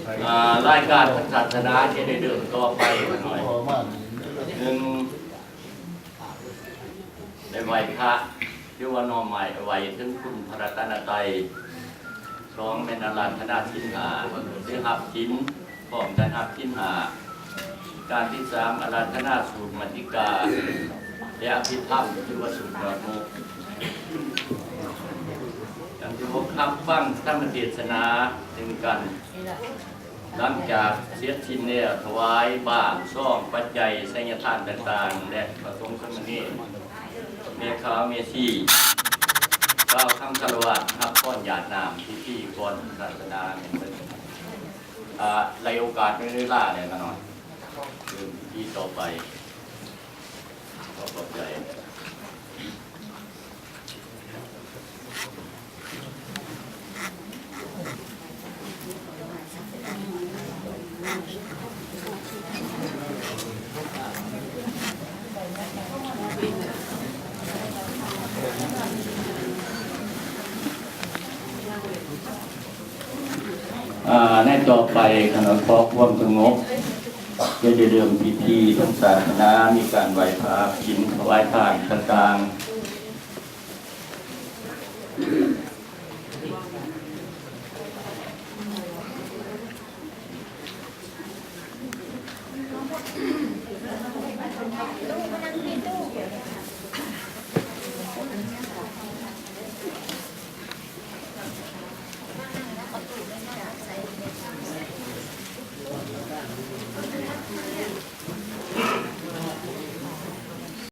ອ່າ ລາຍການທາງສາສະໜາຈະໄດ້ເລີ່ມຕໍ່ໄປໜ້ອຍໜຶ່ງ ໄດ້ໄຫວ້ພະ ຫຼືວ່າໜໍ່ໄມ້ໄຫວ້ເຖິງຄຸນພະລັດຕະນະໄຕ, ສອງ ແມ່ນອາລາທະນາສິນຫ້າ ຫຼືຮັບສິນ ພ້ອມກັນຮັບສິນຫ້າ, ການທີສາມ ອາລາທະນາສູດມັດຕິກາ ແລະ ອະພິທຳ ຫຼືວ່າສູດຍອດມຸກ, ການທີຫົກ ຮັບຟັງທຳມະເທດສະໜາເຊັ່ນກັນ. ຫຼັງຈາກເສັດສິ້ນແລ້ວ ຖວາຍບ້ານ ຊອງ ປັດໄຈ ໄສຍະທານຕ່າງໆ ແລະ ພະສົງສາມະເນນ ແມ່ຂາວແມ່ຊີ ກ່າວຄຳຄາລະວະ ຮັບພອນຢາດນ້ຳ ພິທີກ່ອນສາສະໜາແມ່ນເບິດ. ອ່າ ໄລ່ໂອກາດເວລາແລ້ວຂະນ້ອຍ ເລີ່ມພິທີຕໍ່ໄປ. ຂໍຂອບໃຈ. ອ່າ ໃນຕໍ່ໄປ ຄະນະ ຂໍຄວາມສະຫງົບ ຈະໄດ້ເລີ່ມພິທີທາງສາສະໜາ ມີການໄຫວ້ພະ ກິນ ຖວາຍທານຕ່າງໆ.